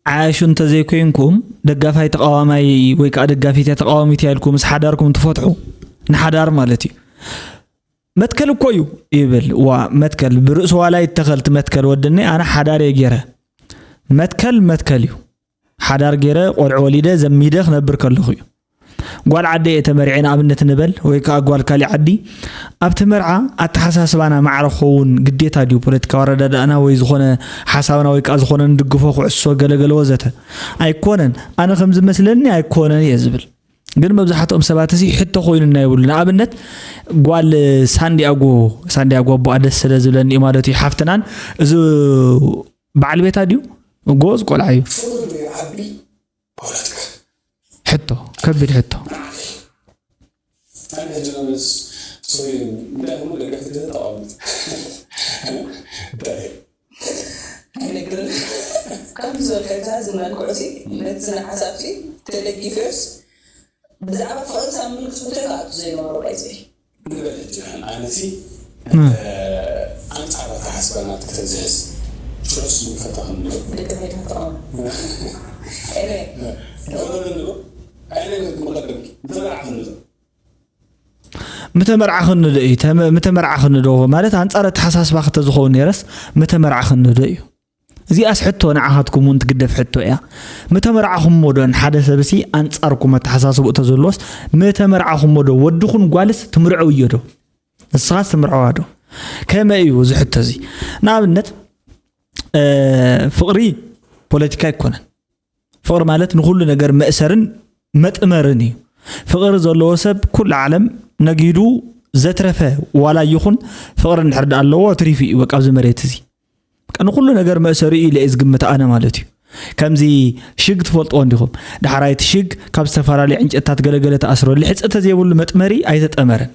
ዓያሹ እንተዘይኮይንኩም ደጋፋይ ተቃዋማይ ወይ ከዓ ደጋፊት እያ ተቃዋሚት እያ ኢልኩም ምስ ሓዳርኩም ትፈትሑ ንሓዳር ማለት እዩ። መትከል እኮ እዩ ይብል። ዋ መትከል ብርእሱ ዋላ ይተኸል እቲ መትከል ወድኒ ኣነ ሓዳር እየ ገይረ። መትከል መትከል እዩ። ሓዳር ገይረ ቆልዑ ወሊደ ዘሚደ ክነብር ከለኹ እዩ። ጓል ዓዲ እየ ተመርዐ ንኣብነት ንበል ወይ ከዓ ጓል ካሊእ ዓዲ ኣብቲ መርዓ ኣተሓሳስባና ማዕረ ክኸውን ግዴታ ድዩ? ፖለቲካዊ ኣረዳዳእና ወይ ዝኾነ ሓሳብና ወይ ከዓ ዝኾነ ንድግፎ ኩዕሶ ገለገለ ወዘተ ኣይኮነን። ኣነ ከም ዝመስለኒ ኣይኮነን እየ ዝብል። ግን መብዛሕትኦም ሰባት እዚ ሕቶ ኮይኑ እናይብሉ ንኣብነት ጓል ሳንዲያጎ ሳንዲያጎ ኣቦኣ ደስ ስለ ዝብለኒ እዩ ማለት እዩ። ሓፍትናን እዚ በዓል ቤታ ድዩ? ጎዝ ቆልዓ እዩ። ፍቕሪ ዶ ይዓቢ ፖለቲካ? ሕቶ ከቢድ ሕቶ። ኣነ ሕጂ መስ ሶሪ እንታይ ኹሉ ደገፍቲ ተቃወምቲ እንታይ? ኣይነግርን። ከምዚ ዝበልካ እዚ መልክዑ ሲ ነቲ ስነ ሓሳብ ሲ ተደጊፍዮስ ብዛዕባ ፍቕሪ ሳብ ምልክት ብተካ ኣብቲ ዘይነበሮ ባይዘ ንበል ሕጂ ንሕና ኣነሲ ኣንጻር ኣተሓስባ ናትኪ ተዝሕዝ ሽዑስ ምፈተኽኒ ዶ? ደቂ ሜዳ ተቃወም። ኤረ ተቐበለኒ ዶ? ኣነ መቐደምኪ ምተመርዓኽኒ ዶ? ምተመርዓኽኒ ዶ እዩ ተመ- ምተመርዓኽኒ ዶ ማለት ኣንጻር ኣተሓሳስባ ክተ ዝኸውን ነይረስ ምተመርዓኽኒ ዶ እዩ። እዚኣስ ሕቶ ንዓኻትኩም እውን ትግደፍ ሕቶ እያ። ምተመርዓኹሞ ዶ ንሓደ ሰብሲ ኣንጻርኩም ኣተሓሳስብኡ ተዘሎስ ምተመርዓኹሞ ዶ ወድኹን ጓልስ ትምርዐው እዮ ዶ ንስኻስ ትምርዐዋ ዶ? ከመይ እዩ እዚ ሕቶ እዚ? ንኣብነት ፍቕሪ ፖለቲካ ኣይኮነን። ፍቕሪ ማለት ንኹሉ ነገር መእሰርን መጥመርን እዩ። ፍቕሪ ዘለዎ ሰብ ኩሉ ዓለም ነጊዱ ዘትረፈ ዋላ ይኹን ፍቕሪ እንድሕር ደኣ ኣለዎ ትሪፉ እዩ በቃ ኣብዚ መሬት እዚ። በቃ ንኹሉ ነገር መእሰሪ እዩ ኢለ እየ ዝግምት ኣነ ማለት እዩ። ከምዚ ሽግ ትፈልጥዎ እንዲኹም። ዳሕራይ እቲ ሽግ ካብ ዝተፈላለዩ ዕንጨትታት ገለገለ ተኣስሮ ልሕፂ ተዘይብሉ መጥመሪ ኣይተጠመረን።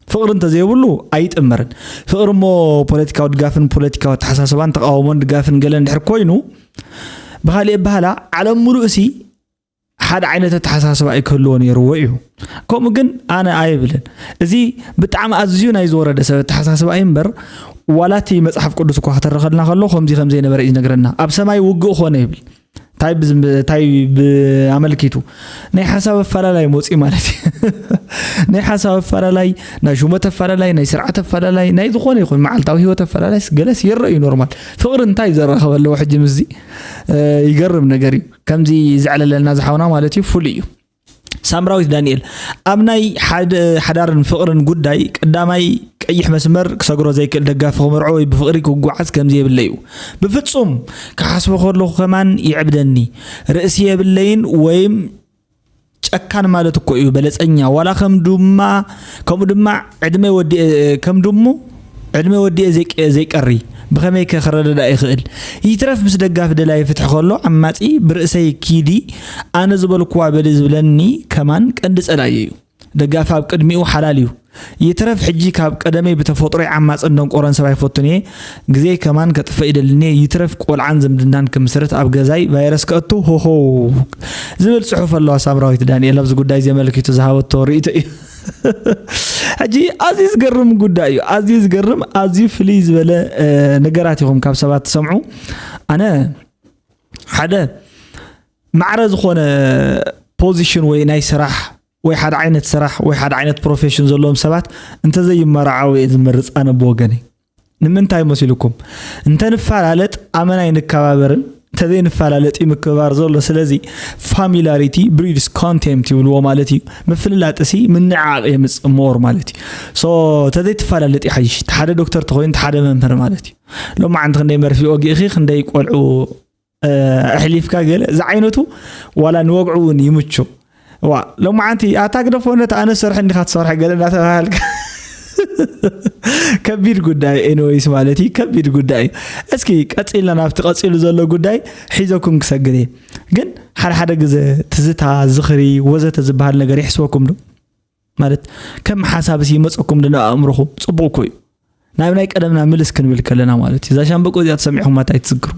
ፍቕሪ እንተዘይብሉ ኣይጥመርን። ፍቕሪ እሞ ፖለቲካዊ ድጋፍን ፖለቲካዊ ኣተሓሳስባን ተቓውሞን ድጋፍን ገለን ድሕር ኮይኑ ብኻሊእ ኣበሃላ ዓለም ሙሉእ ሲ ሓደ ዓይነት ኣተሓሳስባ እዩ ክህልዎ ነይርዎ እዩ። ከምኡ ግን ኣነ ኣይብልን። እዚ ብጣዕሚ ኣዝዩ ናይ ዝወረደ ሰብ ኣተሓሳስባ እዩ እምበር ዋላ እቲ መፅሓፍ ቅዱስ እኳ ክተርኸልና ከሎ ከምዚ ከም ዘይነበረ እዩ ዝነግረና። ኣብ ሰማይ ውግእ ኾነ ይብል። እንታይ ብዝም- እንታይ ብኣመልኪቱ ናይ ሓሳብ ኣፈላላይ መፂኡ ማለት እዩ። ናይ ሓሳብ ኣፈላላይ፣ ናይ ሹመት ኣፈላላይ፣ ናይ ስርዓት ኣፈላላይ፣ ናይ ዝኾነ ይኹን መዓልታዊ ህይወት ኣፈላላይ ገለስ ይረአ እዩ ኖርማል። ፍቕሪ እንታይ ዘራኸበ ኣለዎ ሕጂ ምስዚ? ይገርም ነገር እዩ። ከምዚ ዘዕለለልና ዝሓውና ማለት እዩ ፍሉይ እዩ። ሳምራዊት ዳንኤል ኣብ ናይ ሓደ ሓዳርን ፍቕርን ጉዳይ ቀዳማይ ቀይሕ መስመር ክሰግሮ ዘይክእል ደጋፊ ክምርዖ ወይ ብፍቕሪ ክጓዓዝ ከምዚ የብለ እዩ። ብፍጹም ክሓስቦ ከለኹ ከማን ይዕብደኒ። ርእሲ የብለይን ወይም ጨካን ማለት እኮ እዩ በለጸኛ ዋላ ከም ድማ ከምኡ ድማ ዕድመ ወዲኤ ከም ድሙ ዕድመ ወዲኤ ዘይቀሪ ብኸመይ ከ ክረዳዳእ ይኽእል? ይትረፍ ምስ ደጋፊ ደላይ ፍትሒ ከሎ ዓማጺ ብርእሰይ ኪዲ ኣነ ዝበልኩዋ በሊ ዝብለኒ ከማን ቀንዲ ጸላኢ እዩ። ደጋፊ ኣብ ቅድሚኡ ሓላል እዩ። ይትረፍ ሕጂ ካብ ቀደመይ ብተፈጥሮይ ዓማጽን ደንቆሮን ሰብ ኣይፈቱን እየ። ግዜይ ከማን ከጥፍእ ይደልን እየ። ይትረፍ ቆልዓን ዝምድናን ክምስርት ኣብ ገዛይ ቫይረስ ከእቱ ሆሆ ዝብል ጽሑፍ ኣለዋ ሳምራዊት ዳንኤል ኣብዚ ጉዳይ እዚ ኣመልኪቱ ዝሃበቶ ርእይቶ እዩ። ሕጂ ኣዝዩ ዝገርም ጉዳይ እዩ። ኣዝዩ ዝገርም ኣዝዩ ፍልይ ዝበለ ነገራት ኢኹም ካብ ሰባት ትሰምዑ። ኣነ ሓደ ማዕረ ዝኾነ ፖዚሽን ወይ ናይ ስራሕ ወይ ሓደ ዓይነት ስራሕ ወይ ሓደ ዓይነት ፕሮፌሽን ዘለዎም ሰባት እንተዘይመራዓው እየ ዝመርፅ ኣነ ብወገነይ። ንምንታይ መሲልኩም? እንተንፈላለጥ ኣመና ኣይንከባበርን፣ እንተዘይንፈላለጥ እዩ ምክብባር ዘሎ። ስለዚ ፋሚላሪቲ ብሪድስ ኮንቴምት ይብልዎ ማለት እዩ። ምፍልላጥሲ ምንዕዓቕ የምፅእ ሞር ማለት እዩ። ሶ እንተዘይትፈላለጥ ይሓይሽ። እቲ ሓደ ዶክተር ተኾይኑ እቲ ሓደ መምህር ማለት እዩ። ሎማዓንቲ ክንደይ መርፊ ወጊእኺ ክንደይ ቆልዑ ኣሕሊፍካ ገለ ዝዓይነቱ ዋላ ንወግዑ እውን ይምቹ። ዋ ሎማዓንቲ ኣታ ግደፎ ነቲ ኣነ ሰርሐ እንዲኻ ትሰርሐ ገለ እናተባሃልካ ከቢድ ጉዳይ ኤኒወይስ ማለት እዩ ከቢድ ጉዳይ እዩ። እስኪ ቀፂልና ናብቲ ቀፂሉ ዘሎ ጉዳይ ሒዘኩም ክሰግድ እየ። ግን ሓደ ሓደ ግዘ ትዝታ ዝኽሪ ወዘተ ዝበሃል ነገር ይሕስበኩም ዶ? ማለት ከም ሓሳብ ሲ ይመፀኩም ዶ ናብ ኣእምሮኹም? ፅቡቅ እኮ እዩ። ናብ ናይ ቀደምና ምልስ ክንብል ከለና ማለት እዩ። እዛ ሻምበቆ እዚኣ ተሰሚዕኹማ እንታይ ትዝክሩ?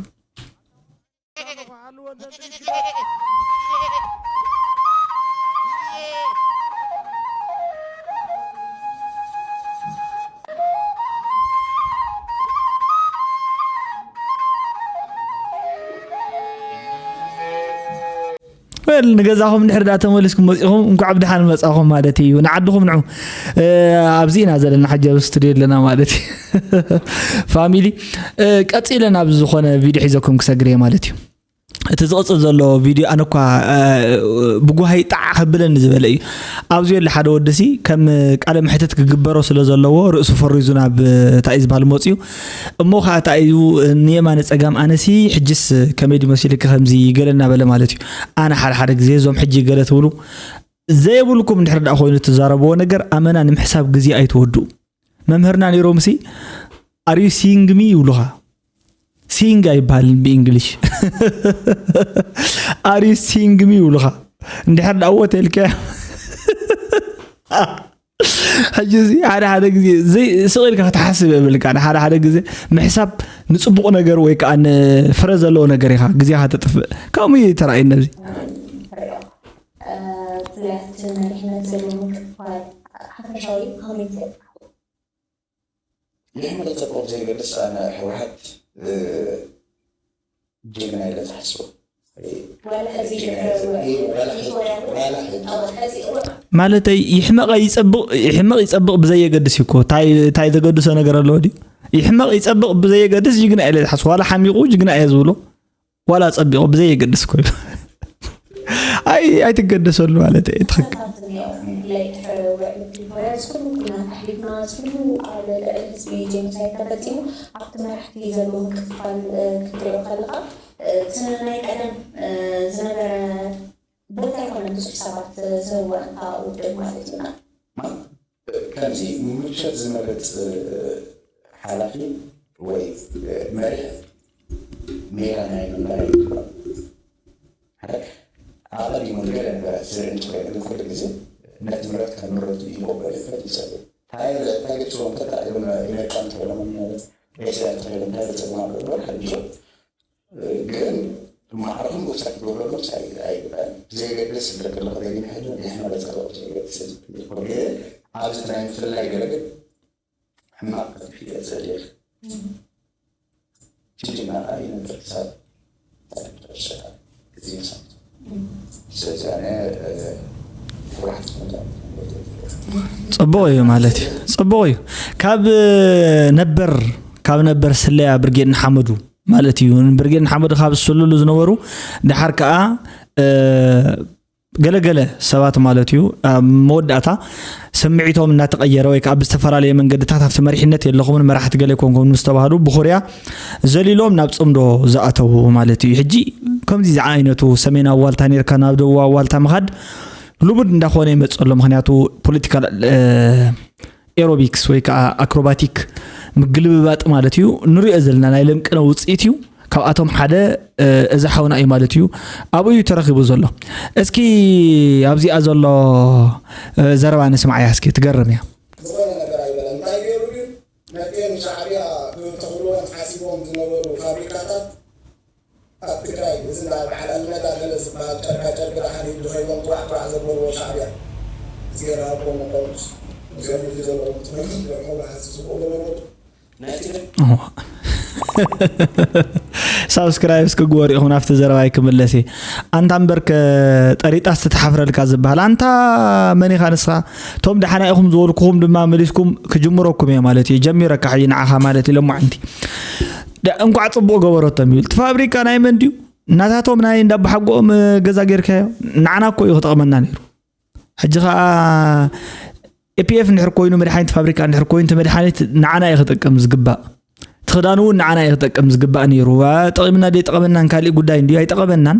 በል ንገዛኹም እንድሕር ዳ ተመሊስኩም መፂኹም እንኳዕ ብድሓን መፃኹም ማለት እዩ። ንዓድኹም ንዑ። ኣብዚ ኢና ዘለና፣ ሓጂ ኣብ ስቱድዮ ኣለና ማለት እዩ። ፋሚሊ፣ ቀፂለ ናብ ዝኾነ ቪድዮ ሒዘኩም ክሰግር እየ ማለት እዩ። እቲ ዝቕፅል ዘሎ ቪድዮ ኣነ እኳ ብጓሂ ጣዕ ከብለኒ ዝበለ እዩ። ኣብዚ ዘሎ ሓደ ወዲ ሲ ከም ቃለ መሕተት ክግበሮ ስለ ዘለዎ ርእሱ ፈሪዙ ናብ እንታይ ዝበሃል መፅዩ። እሞ ከዓ እንታይ እዩ ንየማነ ፀጋም ኣነሲ ሕጅስ ከመይ ድመሲልክ ከምዚ ገለ እናበለ ማለት እዩ። ኣነ ሓደ ሓደ ግዜ እዞም ሕጂ ገለ ትብሉ ዘየብልኩም እንድሕር ደኣ ኮይኑ እትዛረብዎ ነገር ኣመና ንምሕሳብ ግዜ ኣይትወድኡ። መምህርና ነይሮምሲ are you seeing me ይብሉኻ። ሲንግ ኣይበሃልን ብእንግሊሽ። Are you seeing me ይብሉኻ። እንድሕር ደኣ ወተልከ ሕጂ እዚ ሓደ ሓደ ግዜ ስቕ ኢልካ ክትሓስብ የብልካ። ሓደ ሓደ ግዜ ምሕሳብ ንፅቡቕ ነገር ወይ ከዓ ንፍረ ዘለዎ ነገር ኢኻ ግዜኻ ተጥፍእ። ከምኡ እዩ ተራእየኒ ኣብዚ። ፍርያት መሪሕነት ዘለዎ ምክፍፋል ሓፈሻዊ ኮሚቴ ይሕመቕ ጸብቕ ዘይገድስ ኣነ ህወሓት ጅግና ኢለ ዝሓስቦ ዋላ ሕዚ ጅግና ኢለ ዝሓስቦ ዋላ ሕዚ ማለተይ ይሕመቕ ይጸብቕ ይሕመቕ ይጸብቕ ብዘየገድስ እዩ እኮ ታይ ታይ ዘገድሶ ነገር ኣለዎ ድዩ ይሕመቕ ይጸብቕ ብዘየገድስ ጅግና ኢለ ዝሓስቦ ዋላ ሓሚቑ ጅግና እየ ዝብሎ ዋላ ጸቢቑ ብዘየገድስ ኮይኑ ኣይ ኣይትገደሰሉ ማለት እየ ትኽክል ፕሪቶርያ ዝኩሉ ኩናት ኣሕሊፍና ዝኩሉ ኣብ ልዕሊ ህዝቢ ጄኖሳይድ ተፈፂሙ ኣብቲ መራሕቲ ዘሎ ምክፍፋል ክትሪኦ ከለካ እቲ ናይ ቀደም ዝነበረ ቦታ ኣይኮነን ብዙሕ ሰባት ዝህወ እንታ ውድብ ማለት እዩ ከምዚ ምምቸት ዝመርፅ ሓላፊ ወይ መሪሕ ሜላ ናይ ምንባር ይግባእ። ኣቐዲሙ ንገለ ነገራት ዝርኢ እንተኾይኑ ግን ኩሉ ግዜ ነቲ ምረት ከም ምረቱ ይቕበል ይፈጥ ይጸልእ። እንታይ እንታይ ገጽዎም ተጣ እዮም ኢመርቃ እንተኾይኖም ማለት ኤስያ እንተኾይኖም እንታይ ገጽዎም ኣሎ እምበር ሓድሾ ግን ማዕረኹም ውሳድ ክገብረሎም ሳይ ኣይግባእን። ብዘየገድስ ዝብለክ ኣለኹ ደጊም ሕጂ ንሕና ለጸለኹ ዘይገድስ ግን ኣብዚ ናይ ምፍልላይ ገለ ግን ሕማቕ ክትፍለጥ ዘድልየክ ትጅና ይነብር ክሳብ መጨረሻ እዚ ይመስል ስለዚ ኣነ ፍራሕ ጽቡቕ እዩ ማለት እዩ ጽቡቕ እዩ ካብ ነበር ካብ ነበር ስለያ ብርጌድ ንሓመዱ ማለት እዩ ብርጌድ ንሓመዱ ካብ ዝስልሉ ዝነበሩ ድሓር ከዓ ገለገለ ሰባት ማለት እዩ ኣብ መወዳእታ ስምዒቶም እናተቐየረ ወይ ከዓ ብዝተፈላለየ መንገድታት ኣብቲ መሪሕነት የለኹምን መራሕቲ ገለ ኮንኩም ምስ ተባህሉ ብኹርያ ዘሊሎም ናብ ፅምዶ ዝኣተዉ ማለት እዩ ሕጂ ከምዚ ዝዓይነቱ ሰሜናዊ ዋልታ ነርካ ናብ ደቡባዊ ዋልታ ምኻድ ልሙድ እንዳኾነ ይመፅእ ኣሎ ምክንያቱ ፖለቲካል ኤሮቢክስ ወይ ከዓ ኣክሮባቲክ ምግልብባጥ ማለት እዩ ንሪኦ ዘለና ናይ ለምቅነ ውፅኢት እዩ ካብኣቶም ሓደ እዚ ሓውና እዩ ማለት እዩ ኣብኡ እዩ ተረኪቡ ዘሎ እስኪ ኣብዚኣ ዘሎ ዘረባ ንስማዓያ እስኪ ትገርም እያ ዝኾነ ነገር ኣይበለን እንታይ ገይሩ ግን መጤን ሻዕብያ ክተኽልዎም ሓሲቦም ዝነበሩ ፋብሪካታት ኣብ ትግራይ እዚ እንዳ በዓል ኣልመዳ ገለ ዝበሃል ጨርቃ ጨርቂ ደሓን ኢሉ ከይዶም ጥዋዕ ጥዋዕ ዘበልዎ ሻዕብያ እዚገርሃቦም ምኾኑስ እዚኦም ኢሉ ዘለዎም ትምህርቲ ገርሖም ሓስስዎ ገበሩ ናይቲ ሳብስክራይብ እስክግበሩ ኢኹም ናብቲ ዘረባይ ክምለስ እየ ኣንታ እምበርከ ጠሪጣስ ትትሓፍረልካ ዝበሃል ኣንታ መን ኢኻ ንስኻ እቶም ደሓና ኢኹም ዝበልኩኹም ድማ መሊስኩም ክጅምረኩም እየ ማለት እዩ ጀሚረካ ሕጂ ንዓኻ ማለት ኢለ ሞዓንቲ እንኳዕ ፅቡቅ ገበረቶም ይብል እቲ ፋብሪካ ናይ መን ድዩ እናታቶም ናይ እንዳባሓጎኦም ገዛ ጌርካዮ ንዓና እኮ እዩ ክጠቕመና ነይሩ ሕጂ ከዓ ኤፒኤፍ እንድሕር ኮይኑ መድሓኒት ፋብሪካ እንድሕር ኮይኑ እቲ መድሓኒት ንዓና እዩ ክጠቅም ዝግባእ እቲ ክዳን እውን ንዓና እዩ ክጠቅም ዝግባእ ነይሩ ጠቂምና ዶ ጠቀመናን ካሊእ ጉዳይ እንድዩ ኣይጠቀመናን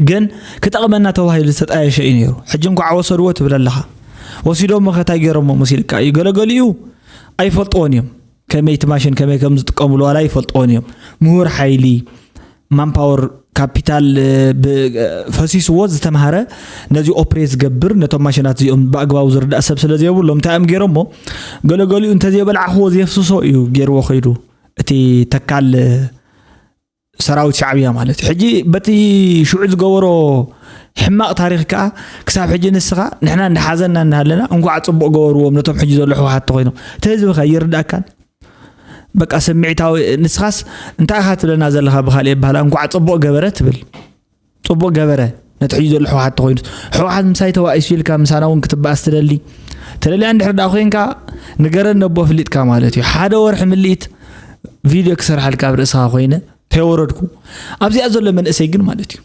ግን ክጠቅመና ተባሂሉ ዝተጣየሸ እዩ ነይሩ ሕጂ እንኳዓ ወሰድዎ ትብል ኣለኻ ወሲዶሞ ከታይ ገይሮሞ መሲልካ እዩ ገለገሊኡ ኣይፈልጥዎን እዮም ከመይ እቲ ማሽን ከመይ ከም ዝጥቀምሉ ዋላ ይፈልጥዎን እዮም ምሁር ሓይሊ ማንፓወር ካፒታል ፈሲስዎ ዝተምሃረ ነዚ ኦፕሬት ዝገብር ነቶም ማሽናት እዚኦም ብኣግባቡ ዝርዳእ ሰብ ስለ ዘየብሎም እንታይ እዮም ገይሮሞ ገለገሊኡ እንተዘይበላዕኽዎ ዘየፍስሶ እዩ ገይርዎ ከይዱ እቲ ተካል ሰራዊት ሻዕብያ ማለት እዩ ሕጂ በቲ ሽዑ ዝገበሮ ሕማቕ ታሪክ ከዓ ክሳብ ሕጂ ንስኻ ንሕና እንዳሓዘና እንዳሃለና እንኳዕ ፅቡቅ ገበርዎም ነቶም ሕጂ ዘሎ ሕወሓት ተኮይኖም እቲ ህዝቢ ከ ይርዳእካን በቃ ስምዒታዊ ንስኻስ እንታይ ኢኻ ትብለና ዘለኻ ብካልእ ይበሃላ እንኳዕ ፅቡቅ ገበረ ትብል ፅቡቅ ገበረ ነቲ ሕዩ ዘሎ ሕወሓት ተኮይኑ፣ ሕወሓት ምሳይ ተባኢሱ ኢልካ ምሳና እውን ክትበኣስ ትደሊ? ተደልያ እንድሕር ደኣ ኮይንካ፣ ንገረኒ ኣቦ ኣፍሊጥካ ማለት እዩ። ሓደ ወርሒ ምልኢት ቪድዮ ክሰርሓልካ ኣብ ርእስኻ ኮይነ ተይወረድኩ። ኣብዚኣ ዘሎ መንእሰይ ግን ማለት እዩ፣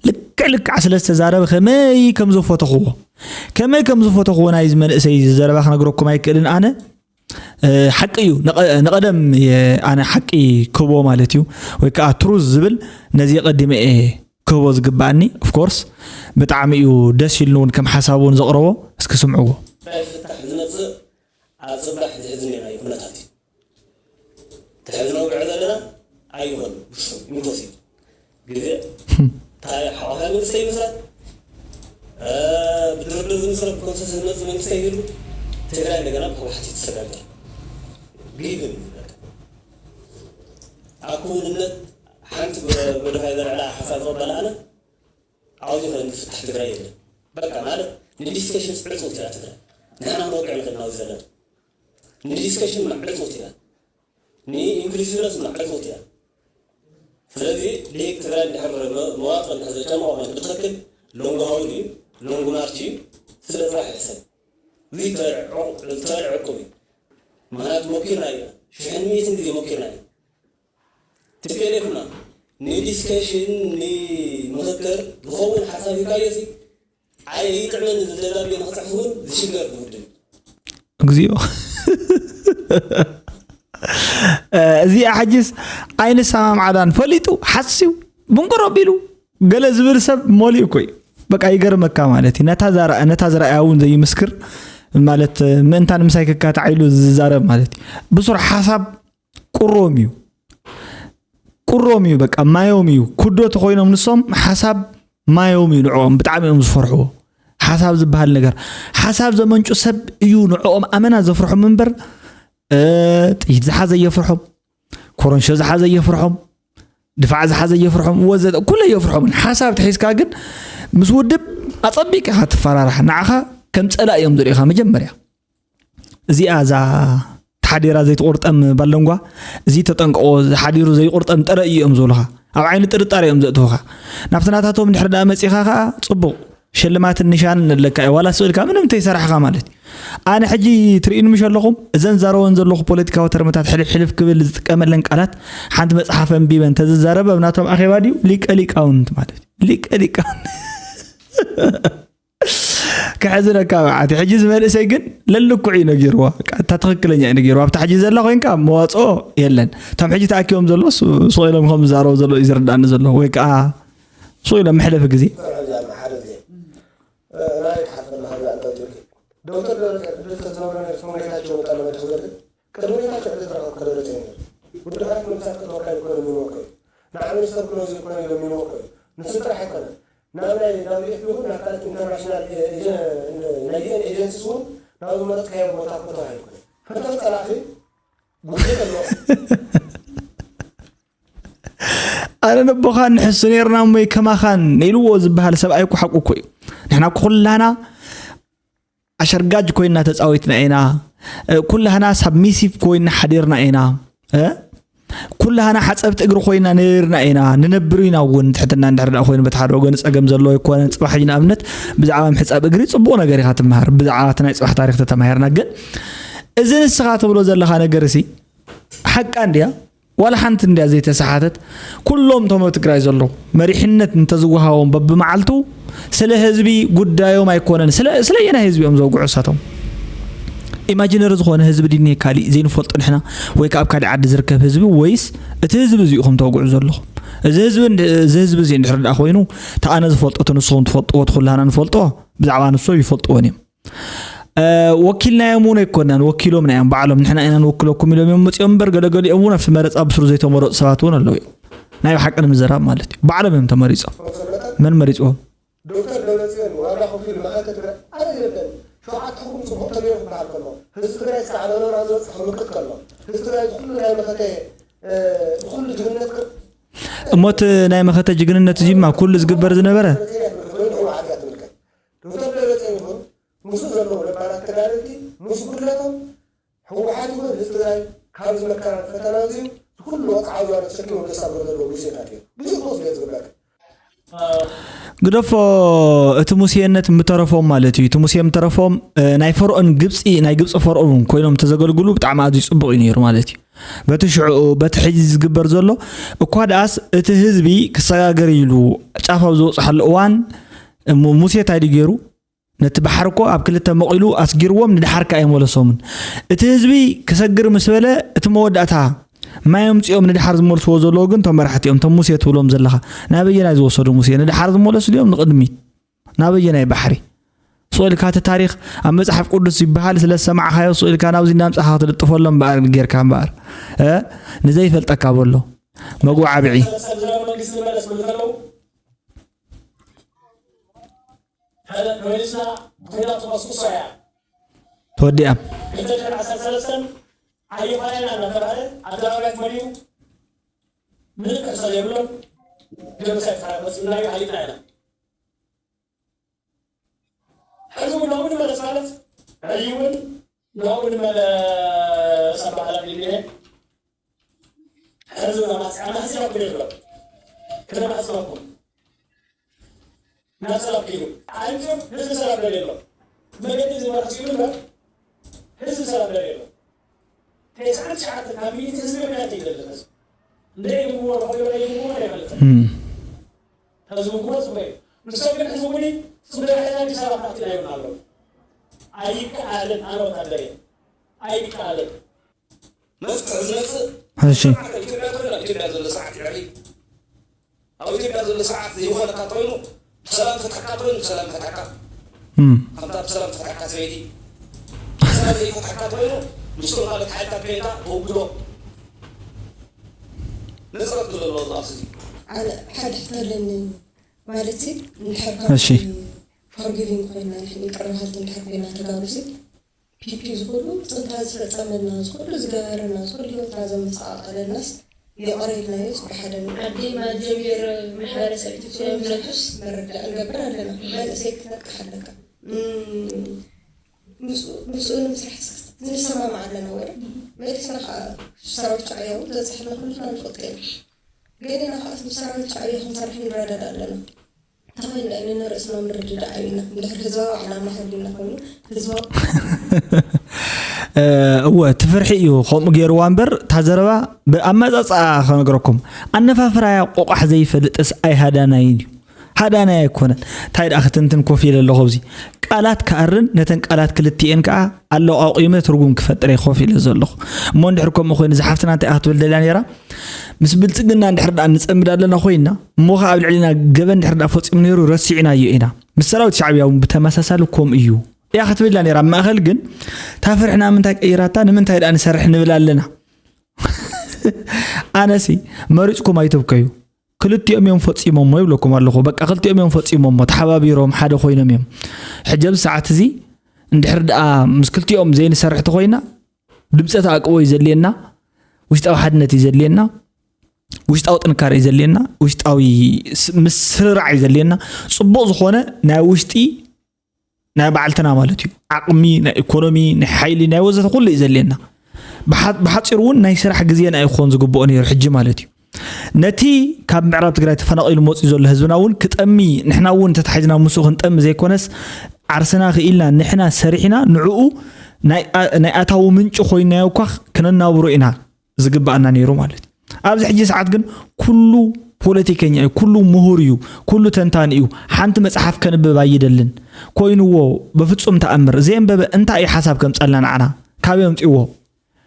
ልክዕ ልክዕ ስለ ዝተዛረበ ከመይ ከም ዘፈተኽዎ፣ ከመይ ከም ዘፈተኽዎ ናይዚ መንእሰይ ዘረባ ክነግረኩም ኣይክእልን ኣነ። ሓቂ እዩ። ንቐደም ኣነ ሓቂ ክህቦ ማለት እዩ፣ ወይ ከዓ ትሩዝ ዝብል ነዚ ቀዲመ እየ ክህቦ ዝግባኣኒ። ኦፍኮርስ ብጣዕሚ እዩ ደስ ኢሉኒ እውን ከም ሓሳብ እውን ዘቕረቦ። እስኪ ስምዕዎ። ፍታሕ ዝመፅእ ኣብ ፅባሕ ዝሕዝን ናይ ኩነታት እዩ። ትሕዝነው ብዕ ዘለና ኣይኮን ብሱ ኢምፖሲብል ግዜ እንታይ ሓቋፋይ መንግስቲ ይመስረት ብድርድር ዝምስረት ብኮንሰንሰስ ዝመፅእ መንግስቲ ይህሉ ትግራይ እንደገና ብህወሓት ትሰጋገር ግይብን ኣብ ክውንነት ሓንቲ በደፋይ ዘልዕላ ሓሳብ ዝቕበል ኣነ ኣብዚ ኮነ ፍታሕ ትግራይ የለን። በቃ ማለት ንዲስከሽን ዕፅውት እያ ትግራይ። ንሕና መወቅዕ ንክድናዊ ዘለና ንዲስከሽን ዕፅውት እያ። ንኢንክሉሲቭነስ ዕፅውት እያ። ስለዚ ሊግ ትግራይ እንድሕር መዋፅኦ እንድሕር ዘጨነቆ ኮይኑ ብትክክል ሎንግ ሃውል እዩ፣ ሎንግ ማርች እዩ። ስለ ስራሕ ይሕሰብ። እዚ ተልዕዕቁብ እዩ። ምክንያቱ ሞኪርና እዩ። ሽሕን ሚእትን ግዜ ሞኪርና እዩ። ትፔሌፍና ንዲስከሽን ንምክክር ዝኸውን ሓሳብ ሂብካዮ ሲ ኣይ ይጥዕመኒ ዝደብዳቤ ንክፅሕፍ እውን ዝሽገር ውድብ እግዚኦ። እዚኣ ሕጂስ ኣይንሰማምዓላን ፈሊጡ ሓስዩ ብንቅሮ ቢሉ ገለ ዝብል ሰብ ሞሊኡ እኮ እዩ። በቃ ይገርመካ ማለት እዩ። ነታ ዘርኣያ እውን ዘይምስክር ማለት ምእንታን ምሳይ ክካታዕ ኢሉ ዝዛረብ ማለት እዩ። ብሱር ሓሳብ ቁሮም እዩ። ቁሮም እዩ በቃ ማዮም እዩ። ኩዶ ተኮይኖም ንሶም ሓሳብ ማዮም እዩ ንዕኦም ብጣዕሚ እዮም ዝፈርሕዎ። ሓሳብ ዝበሃል ነገር ሓሳብ ዘመንጩ ሰብ እዩ ንዕኦም ኣመና ዘፍርሖም እምበር ጥይት ዝሓዘ የፍርሖም፣ ኮረንሾ ዝሓዘ የፍርሖም፣ ድፋዕ ዝሓዘ የፍርሖም ወዘተ ኩለ የፍርሖምን። ሓሳብ ተሒዝካ ግን ምስ ውድብ ኣጸቢቅካ ትፈራራሕ ንዓኻ ከም ጸላእ እዮም ዝርእኻ መጀመርያ። እዚኣ እዛ ተሓዲራ ዘይትቑርጠም ባለንጓ፣ እዚ ተጠንቀቖ፣ እዚ ሓዲሩ ዘይቑርጠም ጥረ እዩ እዮም ዝብሉኻ። ኣብ ዓይኒ ጥርጣረ እዮም ዘእትዉኻ። ናብቲ ናታቶም እንድሕር ደኣ መጺኻ ኸኣ ጽቡቕ ሽልማትን ኒሻንን ኣለካ እዩ። ዋላ ስእልካ ምንም እንተይሰራሕኻ ማለት እዩ። ኣነ ሕጂ ትርእዩኒ ምሽ ኣለኹም? እዘን ዛረወን ዘለኹ ፖለቲካዊ ተርምታት ሕልፍ ሕልፍ ክብል ዝጥቀመለን ቃላት ሓንቲ መጽሓፍ ኣንቢበ እንተዝዛረብ ኣብ ናቶም ኣኼባ ድዩ? ሊቀ ሊቃውንት ማለት እዩ። ሊቀ ሊቃውንት። ከሕዝነካ መዓት ሕጂ ዝመንእሰይ ግን ለልኩዕ እዩ ነጊርዋ። እታ ትኽክለኛ እዩ ነጊርዋ። ኣብታ ሕጂ ዘላ ኮይንካ መዋፅኦ የለን። እቶም ሕጂ ተኣኪቦም ዘሎ ሱቕ ኢሎም ከም ዝዛረቡ ዘሎ እዩ ዝርዳእኒ ዘሎ ወይ ከዓ ሱቕ ኢሎም መሕለፊ ግዜ። ዶክተር ደብረፅዮን ዕድል ተዝነብሮ ነይሩ ከም ጌታቸው መጣ መድረክ ዘርግ ቅድሚ ጌታቸው ዕድል ተረኸብ ከደረፀ ነይሩ። ውድባት መንግስታት ከተወካይ ኢኮኖሚ ይመክሩ ንዓ ሚኒስተር ክሎዝ ኢኮኖሚ ኢሎም ይመክሩ ንሱ ጥራሕ ኣይኮነን ናብ ናይ ዳብሊው ኤፍ ፒ እውን ናብ ካልኦት ኢንተርናሽናል ናይ ዩኤን ኤጀንሲስ እውን ናብ ዝመረፅካዮ ቦታ ክእተው ኣይኮነን ፈተው ፀላኺ ጉድለት ኣለዎ ኣነ ነቦኻን ንሕሱ ነርና እሞ ከማኻን ኢልዎ ዝበሃል ሰብኣይ እኮ ሓቁ እኮ እዩ። ንሕና ኩላና ኣሸርጋጅ ኮይና ተፃዊትና ኢና። ኩላህና ሳብሚሲቭ ኮይና ሓዲርና ኢና። ኩላህና ሓፀብቲ እግሪ ኮይና ነርና ኢና ንነብር ኢና እውን ትሕትና እንድሕር ደኣ ኮይኑ በቲ ሓደ ወገን ፀገም ዘለዎ ኣይኮነን ፅባሕ ሕጂ ንኣብነት ብዛዕባ ምሕፃብ እግሪ ፅቡቕ ነገር ኢኻ ትመሃር ብዛዕባ እቲ ናይ ፅባሕ ታሪክ ተተማሂርና ግን እዚ ንስኻ ትብሎ ዘለኻ ነገር ሲ ሓቃ እንድያ ዋላ ሓንቲ እንድያ ዘይተሰሓተት ኩሎም እቶም ኣብ ትግራይ ዘለዉ መሪሕነት እንተዝወሃቦም በብመዓልቱ ስለ ህዝቢ ጉዳዮም ኣይኮነን። ስለ ስለየናይ ህዝቢ እዮም ዘውግዑ እሳቶም? ኢማጂነሪ ዝኾነ ህዝቢ ድኔ ካሊእ ዘይንፈልጦ ንሕና ወይ ከዓ ኣብ ካሊእ ዓዲ ዝርከብ ህዝቢ ወይስ እቲ ህዝቢ እዚ ኢኹም ተውግዑ ዘለኹም? እዚ ህዝቢ እዚ ህዝቢ እዚ እንድሕር ደኣ ኮይኑ እቲ ኣነ ዝፈልጦ እቲ ንስኹም ትፈልጥዎ እቲ ኩላህና ንፈልጦ ብዛዕባ ንሶም ይፈልጥዎን እዮም። ወኪልናዮም እውን ኣይኮናን ወኪሎምና እዮም ባዕሎም ንሕና ኢና ንወክለኩም ኢሎም እዮም መፂኦም እምበር ገለገሊኦም እውን ኣብቲ መረፃ ብስሩ ዘይተመረፁ ሰባት እውን ኣለዉ እዮም ናይ ብሓቂ ንምዘራብ ማለት እዩ ባዕሎም እዮም ተመሪፆም መን መሪፅዎም ዶክተር ደብረፅዮን ዋጋ ከፊሉ መኸተ ትግራይ ኣበይ የለን ሸውዓተ ሕኩም ፅቡቅ ተገይሩ ክበሃል ከሎ ህዝቢ ትግራይ እስካዕ ናብ ናብራ ዝበፅሕ ክምክት ከሎ ህዝቢ ትግራይ ዝኩሉ ናይ መኸተ ዝኩሉ ጅግንነት እሞ እቲ ናይ መኸተ ጅግንነት እዚማ ኩሉ ዝግበር ዝነበረ ዶክተር ደብረፅዮን ይኹን ምስኡ ዘለዉ ነባራት ተጋደልቲ ምስ ጉድለቶም ህወሓት ይኹን ህዝቢ ትግራይ ካብዚ መከራን ፈተናን እዚኡ ዝኩሉ ወፅዓ ዝዋረ ተሸኪሞም ዘሳግሩ ዘለዉ ግዜታት እዮም። ግዜ ክወስዱ እየ ዝግበር። ግደፎ፣ እቲ ሙሴነት ምተረፎም ማለት እዩ። እቲ ሙሴ ምተረፎም፣ እ፣ ናይ ፈርኦን ግብጺ፣ ናይ ግብጺ ፈርኦን እውን ኮይኖም ተዘገልግሉ ብጣዕሚ ኣዝዩ ጽቡቕ እዩ ነይሩ ማለት እዩ። በቲ ሽዑ፣ በቲ ሕጂ ዝግበር ዘሎ እኳ ደኣስ እቲ ህዝቢ ክሰጋገር ኢሉ ጫፍ ኣብ ዝበጽሓሉ እዋን፣ ሙ-፣ ሙሴ እንታይ ድዩ ገይሩ? ነቲ ባሕሪ እኮ ኣብ ክልተ መቒሉ ኣስጊርዎም ንድሓር ከኣ ኣይመለሶምን። እቲ ህዝቢ ክሰግር ምስ በለ፣ እቲ መወዳእታ ማይ ኣምጺኦም ንድሓር ዝመልስዎ ዘለዉ ግን እቶም መራሕቲ እዮም፣ እቶም ሙሴ ትብሎም ዘለኻ። ናበየናይ ዝወሰዱ ሙሴ? ንድሓር ዝመለሱ ድዮም ንቕድሚት? ናበየናይ ባሕሪ? ስቕ ኢልካ እቲ ታሪኽ ኣብ መጽሓፍ ቅዱስ ይበሃል ስለ ዝሰማዕካዮ፣ ስቕ ኢልካ ናብዚ እናምጻኻ ክትልጥፈሎም እምበኣር ጌርካ እምበኣር፣ እ? ንዘይፈልጠካ በሎ። መጉዓብዒ። ሰለስተ ዝነበረ መንግስቲ ዝመለስ ምንድን ከለዉ? ተመሊስና ብኲናት ተኾስኩሶ እያ። ተወዲኣ። ክልተ ሽሕን ዓሰርተ ሰለስተን ኣየፋይና እናተባህለ ኣደባባይ ተመሊኡ ምንም ክሕሰብ ዘይብሎም ጀኖሳይድ ፈፂምናዮ ሃሊጥና ኢና። ሕዚ እውን ናብኡ ንመለስ ማለት፣ ሕዚ እውን ናብኡ ንመለስ ኣበሃህላ ድልየ። ሕዚ እውን ኣማስ-፣ ኣማሕሲራኩም የሎ። ከተማሕስራኩም። ናብ ሰላም ከይዱ። ኣንቱም ህዝቢ ሰላም ደልየ ኣሎ። መገዲ ዝመርሕ ሲሉ እምበር ህዝቢ ሰላም ደልየ ኣሎ። ተስዓን ትሽዓተ ካብ ሚእቲ ህዝቢ ምኽንያት ይደሊ ህዝቢ። እንደ ይግብዎ፣ ንኸይዶ ይግብዎ ኣይፈልጥን። እም። ህዝቢ ግብዎ ጽቡቅ እዩ። ንሶም ግን ህዝቢ እውን ጽቡቅ ኣይኮነን፣ ኣዲስ ኣበባ ክኣቱ ኣይብሉን ኣለዉ። ኣይከኣልን፣ ኣነ ወታደር እየ። ኣይከኣልን። መፍትሒ ዝመጽእ እሺ። ስርዓት ኣብ ኢትዮጵያ እንተኾይኑ፣ ኣብ ኢትዮጵያ ዘሎ ስርዓት ይዕሪ። ኣብ ኢትዮጵያ ዘሎ ስርዓት ዘይኾነካ እንተኾይኑ፣ ብሰላም ፈትሐካ እንተኾይኑ፣ ብሰላም ፈትሐካ። እም። ከምታ ብሰላም ፈትሐካ ሰበይቲ፣ ብሰላም ዘይፈትሐካ እንተኾይኑ፣ ምስቶም ካልኦት ሓይልታት ኮይንካ ተወግዶ። ነፃ ክትብሎ ኣለዎ ኣብዚ ቃልሲ እዚ። ኣነ ሓደ ሕቶ ኣለኒ። ማለት ሲ፣ እንድሕር እሺ። ካብ ፎርጊቪንግ ኮይና፣ ንሕና ይቅረ በሃልቲ እንድሕር ኮይና ተጋሩ ሲ፣ ፒፒ ዝኹሉ ጥንታ ዝፈጸመልና፣ ዝኹሉ ዝገበረና፣ ዝኹሉ ህይወትና ዘመሰቃቀለልናስ ይቕረ ኢልናዮ ጽቡቅ ሓደ ነው። ኣዴ ማጀቢር ማሕበረሰብ ኢትዮጵያ ስለምንብዙሕስ መረዳእ ንገብር ኣለና። መንእሰይ ክትነቅሕ ኣለካ። እም፣ ምስኡ፣ ምስኡ ንምስራሕ ንሰማማዕ ኣለና ወይ? መሊስና ከዓ ሰራዊት ሻዕብያ እውን ዘብፅሐልና ኩልና ንፈልጦ ኢና። ገሊና ከዓ ምስ ሰራዊት ሻዕብያ ክንሰርሕ ንረዳዳእ ኣለና። እንተኾይኑ ንርእስና ምርድዳእ ኣብና፣ እንድሕር ህዝባዊ ዕላማ ሃልዩና ኮይኑ፣ ህዝባዊ እ፣ እወ፣ እቲ ፍርሒ እዩ ከምኡ ገይርዋ እምበር፣ እታ ዘረባ ብኣመጻጽኣ ክነግረኩም። ኣነፋፍራያ ቆቋሕ ዘይፈልጥስ ኣይሃዳናይን እዩ። ሃዳናይ ኣይኮነን። እንታይ ደኣ ክትንትን ኮፍ ኢለ ኣለኹ ኣብዚ። ቃላት ክኣርን ነተን ቃላት ክልቲኤን ከኣ ኣለቋቂመ ትርጉም ክፈጥር እየ ኮፍ ኢለ ዘለኹ። እሞ እንድሕር ከምኡ ኮይኑ፣ እዛ ሓፍትና እንታይ እያ ክትብል ደልያ ነይራ? ምስ ብልጽግና እንድሕር ደኣ ንጸምድ ኣለና ኮይንና፣ እሞ ኸኣ ኣብ ልዕሊና ገበን እንድሕር ደኣ ፈጺሙ ነይሩ ረሲዕናዮ ኢና። ምስ ሰራዊት ሻዕብያ እውን ብተመሳሳሊ ከምኡ እዩ እያ ክትብል እያ ነይራ። ኣብ ማእከል ግን፣ እታ ፍርሒ ናብ ምንታይ ቀይራታ፣ ንምንታይ ደኣ ንሰርሕ ንብል ኣለና? ኣነሲ፣ መሪጽኩም ኣይትብከዩ። ክልቲኦም እዮም ፈጺሞሞ ይብለኩም ኣለኹ። በቃ ክልቲኦም እዮም ፈጺሞሞ፣ ተሓባቢሮም ሓደ ኮይኖም እዮም። ሕጂ ኣብዚ ሰዓት እዚ እንድሕር ደኣ ምስ ክልቲኦም ዘይንሰርሕ ተኾይና፣ ድምጸ ተኣቅቦ እዩ ዘድልየና፣ ውሽጣዊ ሓድነት እዩ ዘድልየና፣ ውሽጣዊ ጥንካረ እዩ ዘድልየና፣ ውሽጣዊ ስ-፣ ምስርራዕ እዩ ዘድልየና። ጽቡቕ ዝኾነ ናይ ውሽጢ ናይ ባዕልትና ማለት እዩ። ዓቕሚ፣ ናይ ኢኮኖሚ፣ ናይ ሓይሊ፣ ናይ ወዘተ ኩሉ እዩ ዘድልየና። ብሓ-፣ ብሓጺሩ እውን ናይ ስራሕ ግዜና እዩ ክኾን ዝግብኦ ነይሩ ሕጂ ማለት እዩ። ነቲ ካብ ምዕራብ ትግራይ ተፈናቒሉ መፂኡ ዘሎ ህዝብና እውን ክጠሚ፣ ንሕና እውን ተታሒዝና ምስኡ ክንጠሚ ዘይኮነስ፣ ዓርስና ክኢልና ንሕና ሰሪሕና ንዕኡ ናይ ኣ-፣ ናይ ኣታዊ ምንጪ ኮይንናዮ እኳ ክነናብሮ ኢና ዝግባኣና ነይሩ ማለት እዩ። ኣብዚ ሕጂ ሰዓት ግን ኩሉ ፖለቲከኛ እዩ፣ ኩሉ ምሁር እዩ፣ ኩሉ ተንታኒ እዩ። ሓንቲ መጽሓፍ ከንብብ ኣይደልን። ኮይንዎ፣ በፍጹም ተኣምር። ዘየንበበ እንታይ እዩ ሓሳብ ከምጸልና ንዓና? ካበይ ኣምጺእዎ?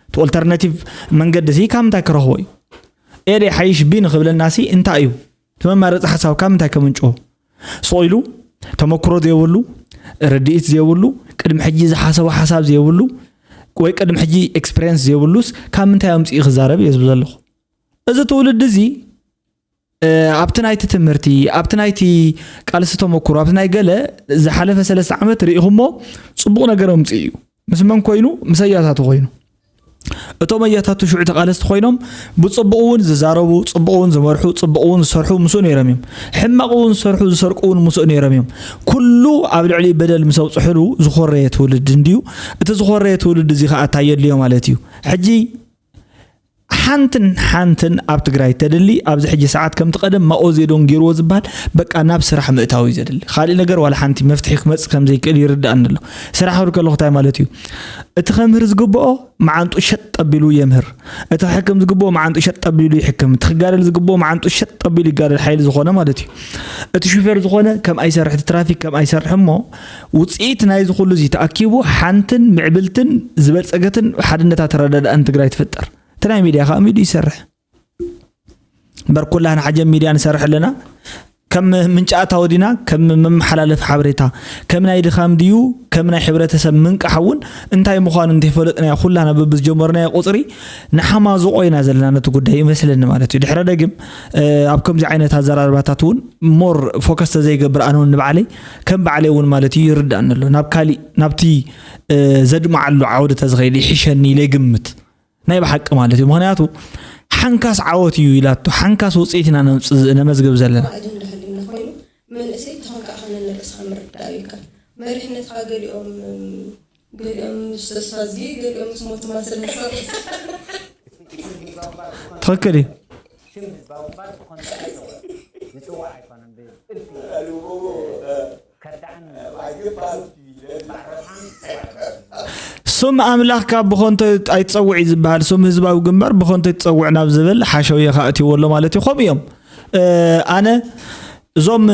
እቲ ኦልተርናቲቭ መንገዲ እዚ ካብ ምንታይ ክረኽቦ እዩ? ኤ ዶ ይሓይሽ ቢ ንኽብለና ሲ እንታይ እዩ? እቲ መማረጺ ሓሳብ ካብ ምንታይ ከምንጭዎ? ስቕ ኢሉ ተመክሮ ዘይብሉ፣ ርድኢት ዘይብሉ፣ ቅድሚ ሕጂ ዝሓሰቦ ሓሳብ ዘይብሉ፣ ወይ ቅድሚ ሕጂ ኤክስፒሪየንስ ዘይብሉስ ካብ ምንታይ ኣምጺኡ ክዛረብ እየ ዝብል ዘለኹ። እዚ ትውልዲ እዚ፣ እ፣ ኣብቲ ናይቲ ትምህርቲ፣ ኣብቲ ናይቲ ቃልሲ ተመክሮ፣ ኣብቲ ናይ ገለ ዝሓለፈ ሰለስተ ዓመት ርኢኹሞ ጽቡቕ ነገር ኣምጺኡ እዩ። ምስ መን ኮይኑ? ምስ ኣያታቱ ኮይኑ። እቶም ኣያታቱ ሽዑ ተቓለስቲ ኮይኖም ብጽቡቕ እውን ዝዛረቡ፣ ጽቡቕ እውን ዝመርሑ፣ ጽቡቕ እውን ዝሰርሑ ምስኡ ነይሮም እዮም። ሕማቕ እውን ዝሰርሑ፣ ዝሰርቁ እውን ምስኡ ነይሮም እዮም። ኩሉ ኣብ ልዕሊ በደል ምስ ኣብጽሑሉ ዝኾረየ ትውልዲ እንድዩ። እቲ ዝኾረየ ትውልዲ እዚ ኸኣ እንታይ የድልዮ ማለት እዩ? ሕጂ ሓንትን ሓንትን ኣብ ትግራይ ተደሊ ኣብዚ ሕጂ ሰዓት ከምቲ ቀደም ማኦ ዜዶን ገይርዎ ዝበሃል በቃ ናብ ስራሕ ምእታው እዩ ዘድሊ። ካሊእ ነገር ዋላ ሓንቲ መፍትሒ ክመፅእ ከምዘይክእል ይርዳእኒ ኣሎ። ስራሕ ክብል ከለኹ እንታይ ማለት እዩ? እቲ ከምህር ዝግብኦ መዓንጡ ሸጥ ኣቢሉ የምህር። እቲ ክሕክም ዝግብኦ መዓንጡ ሸጥ ኣቢሉ ይሕክም። እቲ ክጋደል ዝግብኦ መዓንጡ ሸጥ ኣቢሉ ይጋደል። ሓይሊ ዝኾነ ማለት እዩ። እቲ ሹፌር ዝኾነ ከም ኣይሰርሕ፣ እቲ ትራፊክ ከም ኣይሰርሕ እሞ ውፅኢት ናይዚ ኩሉ እዚ ተኣኪቡ ሓንትን ምዕብልትን ዝበልፀገትን ሓድነታ ተረዳዳእን ትግራይ ትፍጠር። እቲ ናይ ሚድያ ከዓ ሚዱ ይሰርሕ። እምበር ኩላህና ሓጀ ሚድያ ንሰርሕ ኣለና። ከም ምንጫ ኣታዊ ዲና ከም መመሓላለፊ ሓበሬታ፣ ከም ናይ ድኻም ድዩ ከም ናይ ሕብረተሰብ ምንቃሕ እውን እንታይ ምዃኑ እንተይፈለጥናዮ ኩላና በብዝጀመርናዮ ቁፅሪ ንሓማዝቆ ኢና ዘለና ነቲ ጉዳይ ይመስለኒ ማለት እዩ። ድሕረ ደግም ኣብ ከምዚ ዓይነት ኣዘራርባታት እውን ሞር ፎከስ ተዘይገብር ኣነ እውን ንባዕለይ ከም ባዕለይ እውን ማለት እዩ ይርዳእኒ ኣሎ። ናብ ካሊእ ናብቲ ዘድማዓሉ ዓውዲ ተዝኸይድ ይሕሸኒ ኢለ ይግምት። ናይ ብሓቂ ማለት እዩ። ምኽንያቱ ሓንካስ ዓወት እዩ ኢላቶ፣ ሓንካስ ውፅኢት ኢና ነምፅ- ነመዝግብ ዘለና። ኣጀንዳ ሃልዩና ኮይኑ መንእሰይ ተኾንካ ኣኻነ ንርእስኻ ምርዳእ ይከኣል። መሪሕነትካ ገሊኦም ገሊኦም ምስ ተስፋ ዝጊ ገሊኦም ምስ ሞት ማሰል ትኽክል እዩ። ስም ኣምላኽ ካብ ብኸንቶ ኣይትጸውዕ እዩ ዝበሃል። ስም ህዝባዊ ግንባር ብኸንቶ ኣይትጸውዕ ናብ ዝብል ሓሸውየ ከእትይዎ ኣሎ ማለት እዩ። ከምኡ እዮም። ኣነ እዞም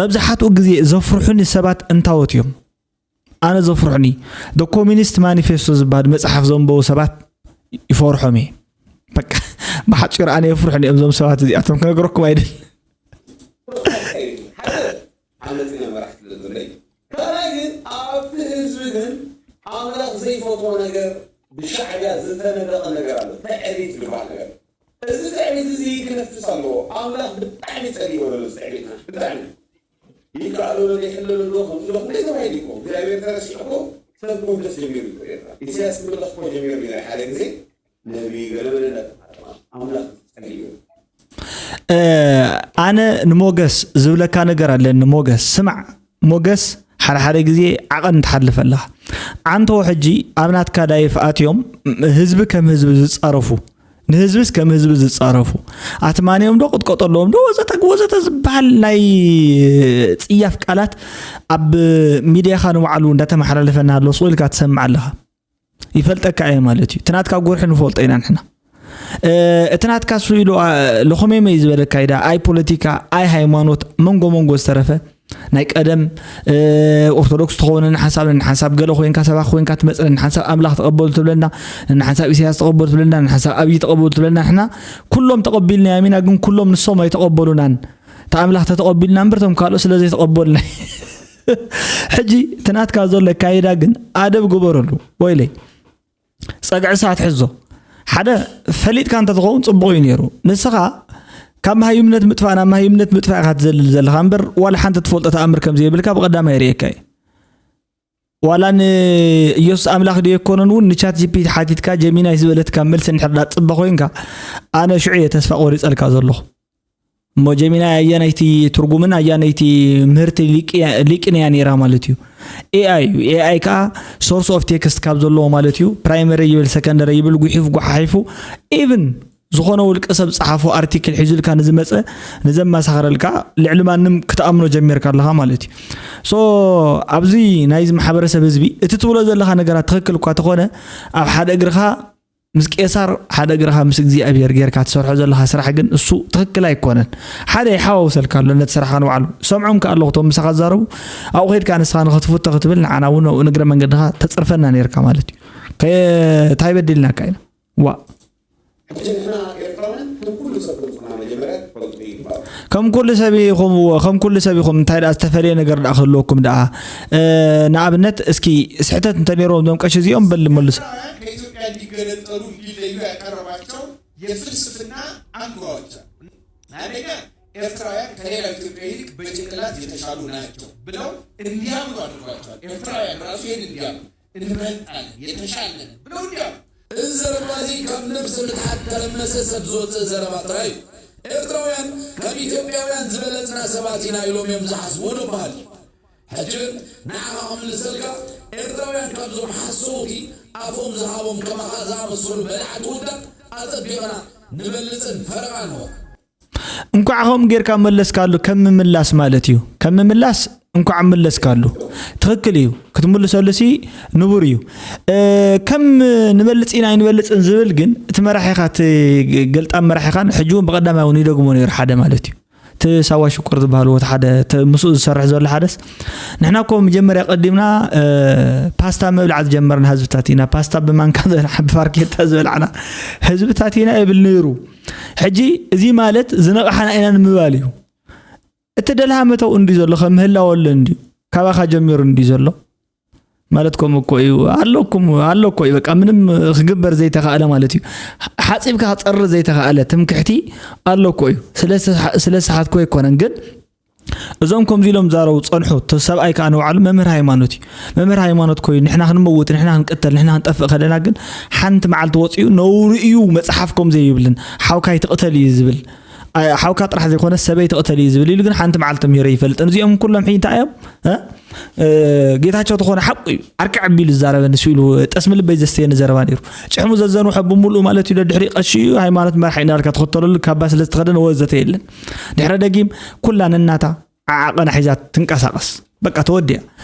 መብዛሕትኡ ግዜ ዘፍርሑኒ ሰባት እንታወት እዮም። ኣነ ዘፍርሑኒ ዶ ኮሚኒስት ማኒፌስቶ ዝበሃል መፅሓፍ ዘንበቡ ሰባት ይፈርሖም እየ። በቃ ብሓፂሩ ኣነ የፍርሑኒ እዮም እዞም ሰባት እዚኣቶም ክነግረኩም ኣይደል። ዓመፅና መራሕቲ ስለዘለይ ካልኣይ ግን ኣብቲ ህዝቢ ግን ኣምላኽ ዘይፈትዎ ነገር ብሻዕብያ ዝተነደቐ ነገር ኣሎ። ትዕቢት ዝበሃል ነገር እዚ ትዕቢት እዚ ክነፍስ ኣለዎ። ኣምላኽ ብጣዕሚ ጸሊእዎ ዘሎ እዚ ትዕቢትና ብጣዕሚ ይከኣሎ ዶ ይሕለሎ ዶ ከምዚ ዶ ክንደይ ተባሂሉ እኮ እግዚኣብሔር ተረሲዑ እኮ ሰብ ክውደስ ጀሚሩ እኮ ኤርትራ ኢሳያስ ክምለኽ እኮ ጀሚሩ እዩ ናይ ሓደ ግዜ ነቢ ገለመለ እንዳተባለ ኣምላኽ ጸሊእዎ። ኣነ ንሞገስ ዝብለካ ነገር ኣለኒ። ሞገስ ስማዕ፣ ሞገስ ሓደ ሓደ ግዜ ዓቐን ትሓልፍ ኣለኻ። ዓንተዎ ሕጂ ኣብ ናትካ ዳይፍ ኣትዮም ህዝቢ ከም ህዝቢ ዝጻረፉ ንህዝብስ ከም ህዝቢ ዝጻረፉ ኣትማንዮም ዶ ቅጥቀጠሎም ዶ ወዘተ ወዘተ ዝበሃል ናይ ጽያፍ ቃላት ኣብ ሚድያኻ ንባዕሉ እንዳተመሓላለፈ እናሃለወ ስቕ ኢልካ ትሰምዕ ኣለኻ። ይፈልጠካ እየ ማለት እዩ። እቲ ናትካ ጉርሒ ንፈልጦ ኢና ንሕና። እቲ ናትካ እሱ ኢሉ ለኾሜመ እዩ ዝበለካ ኢዳ ኣይ ፖለቲካ ኣይ ሃይማኖት መንጎ መንጎ ዝተረፈ ናይ ቀደም ኦርቶዶክስ ትኸውን ንሓንሳብ ንሓንሳብ ገለ ኮይንካ ሰባኽ ኮይንካ ትመፅእ ንሓንሳብ ኣምላኽ ተቐበሉ ትብለና ንሓንሳብ ኢሳያስ ተቐበሉ ትብለና ንሓንሳብ ኣብይ ተቐበሉ ትብለና ንሕና ኩሎም ተቐቢልናዮም ኢና ግን ኩሎም ንሶም ኣይተቐበሉናን። እቲ ኣምላኽ ተተቐቢልና እምበር እቶም ካልኦት ስለ ዘይተቐበሉና ሕጂ እቲ ናትካ ዘሎ ኣካይዳ ግን ኣደብ ግበረሉ። ወይለይ ጸግዒ እሳት ሕዞ። ሓደ ፈሊጥካ እንተትኸውን ጽቡቕ እዩ ነይሩ። ንስኻ ካብ መሃይምነት ምጥፋእ ናብ መሃይምነት ምጥፋእ ኢኻ ትዘልል ዘለኻ እምበር ዋላ ሓንቲ ትፈልጦ ተኣምር ከም ዘይብልካ ብቐዳማይ የርእየካ እዩ። ዋላ ንኢየሱስ ኣምላኽ ድዮ ኣይኮነን እውን ንቻት ጂ ፒ ቲ ሓቲትካ ጀሚናይ ዝበለትካ መልሲ እንድሕር ዳትጽበ ኮይንካ ኣነ ሽዑ እየ ተስፋ ቆሪጸልካ ዘለኹ። እሞ ጀሚናይ ኣየነይቲ ትርጉምን ኣየነይቲ ምህርቲ ሊቅን እያ ነይራ ማለት እዩ። ኤ ኣይ እዩ። ኤ ኣይ ከዓ source of text ካብ ዘለዎ ማለት እዩ። ፕራይመሪ ይብል ሰከንደሪ ይብል ጉሒፍ ጉሓሒፉ even ዝኾነ ውልቀ ሰብ ዝፀሓፎ ኣርቲክል ሒዙልካ ንዝመፀ ንዘማሳኽረልካ ልዕሊ ማንም ክትኣምኖ ጀሚርካ ኣለኻ ማለት እዩ። so ኣብዚ ናይዚ ማሕበረሰብ ህዝቢ እቲ ትብሎ ዘለኻ ነገራት ትኽክል እኳ ተኾነ ኣብ ሓደ እግርኻ ምስ ቄሳር ሓደ እግርኻ ምስ እግዚኣብሔር ጌርካ ትሰርሖ ዘለኻ ስራሕ ግን እሱ ትኽክል ኣይኮነን። ሓደ ይሓዋውሰልካ ኣሎ ነቲ ስራሕኻ ንባዕሉ ሰምዖም ከኣ ኣለኹ እቶም ምሳኻ ዝዛረቡ ኣብኡ ከይድካ ንስኻ ንኸትፍቶ ክትብል ንዓና እውን ኣብኡ ንግረ መንገድኻ ተፅርፈና ነርካ ማለት እዩ። እንታይ በዲልናካ ኢና? ዋ ሕጂ ንሕና ኤርትራውያን ከም ኩሉ ሰብ ከምዝኾና መጀመርያ ትፈልጡ ይግባእ። ከም ኩሉ ሰብ ኢኹም እዎ ከም ኩሉ ሰብ ኢኹም እንታይ ደኣ ዝተፈለየ ነገር ደኣ ክህልወኩም ደኣ ንኣብነት እስኪ ስሕተት እንተ ነይርዎም እዞም ቀሺ እዚኦም በል መልሱ። ኤርትራውያን ከኢትዮጵያ እንዲገነጠሉ እንዲለዩ ያቀረባቸው የፍልስፍና አንጓዎች አሉ። አንደኛ ኤርትራውያን ከሌላው ኢትዮጵያ ይልቅ በጭንቅላት የተሻሉ ናቸው ብለው እንዲያምኑ አድርጓቸዋል። ኤርትራውያን ራሱ ይህን እንዲያምኑ እንበልጣለን፣ የተሻለን ብለው እንዲያምኑ። እዚ ዘረባ እዚ ካብ ነብሲ ምትሓት ተለመሰ ሰብ ዝወፅእ ዘረባ ጥራይ እዩ። ኤርትራውያን ካብ ኢትዮጵያውያን ዝበለፅና ሰባት ኢና ኢሎም እዮም ዝሓስቡ ንበሃል። ሕጂ ግን ንዓኻ ክምልሰልካ ኤርትራውያን ካብዞም ሓሰውቲ ኣፎም ዝሃቦም ከማኻ ዝኣመሰሉ በላዕቲ ውዳት ኣጸቢቕና ንበልጽን ፈረቓ ንወ እንኳዕ ከምኡ ጌርካ መለስካሉ ከም ምምላስ ማለት እዩ። ከም ምምላስ እንኳዕ መለስካሉ። ትኽክል እዩ። ክትምልሰሉ ሲ ንቡር እዩ። እ፣ ከም ንበልጽ ኢና ኣይንበልጽን ዝብል ግን እቲ መራሒኻ፣ እቲ ገልጣም መራሒኻን ሕጂ እውን ብቐዳማይ እውን ይደግሞ ነይሩ ሓደ ማለት እዩ። እቲ ሳዋ ሽኮር ዝበሃል ወት ሓደ ተ-፣ ምስኡ ዝሰርሕ ዘሎ ሓደስ፣ ንሕና እኮ መጀመርያ ቀዲምና፣ እ፣ ፓስታ ምብላዕ ዝጀመርና ህዝብታት ኢና። ፓስታ ብማንካ ዝበልዓ፣ ብፋርኬታ ዝበላዕና ህዝብታት ኢና ይብል ነይሩ። ሕጂ እዚ ማለት ዝነቕሓና ኢና ንምባል እዩ። እቲ ደልሃ መተው እንዲ ዘሎ፣ ከም ምህላወሉ እንዲ፣ ካባኻ ጀሚሩ እንዲ ዘሎ ማለት ከምኡ እኮ እዩ። ኣለኩም፣ ኣሎ እኮ እዩ። በቃ ምንም ክግበር ዘይተኻእለ ማለት እዩ። ሓጺብካ ክጸሪ ዘይተኻእለ ትምክሕቲ ኣሎ እኮ እዩ። ስለ ስሓ-፣ ስለ ስሓትኩ ኣይኮነን፣ ግን እዞም ከምዚ ኢሎም ዛረቡ ጸንሑ። እቲ ሰብኣይ ከኣ ንባዕሉ መምህር ሃይማኖት እዩ። መምህር ሃይማኖት ኮይኑ ንሕና ክንመውት፣ ንሕና ክንቅተል፣ ንሕና ክንጠፍእ ከለና ግን ሓንቲ መዓልቲ ወጺኡ ነውሪ እዩ፣ መጽሓፍ ከም ዘይብልን ሓውካ ኣይትቕተል እዩ ዝብል። ኣ-፣ ሓውካ ጥራሕ ዘይኮነ ሰበይ ትቕተል እዩ ዝብል ኢሉ ግን ሓንቲ መዓልቲ ምሂረ ይፈልጥን። እዚኦም ኩሎም ሕጂ እንታይ እዮም? እ? እ፣ ጌታቸው ተኾነ ሓቁ እዩ። ዓርኪ ዓቢ ኢሉ ዝዛረበ ንሱ ኢሉ ጠስሚ ልበይ ዘስተየኒ ዘረባ ነይሩ። ጭሕሙ ዘዘንውሐ ብምሉኡ ማለት እዩ። ድሕሪ ቀሺ እዩ፣ ሃይማኖት መራሒ እናበልካ ትኽተለሉ ካባ ስለ ዝተኸደነ ወዘተ የለን። ድሕረ ደጊም ኩላ ነናታ ዓዓቐና ሒዛ ትንቀሳቐስ። በቃ ተወዲኣ።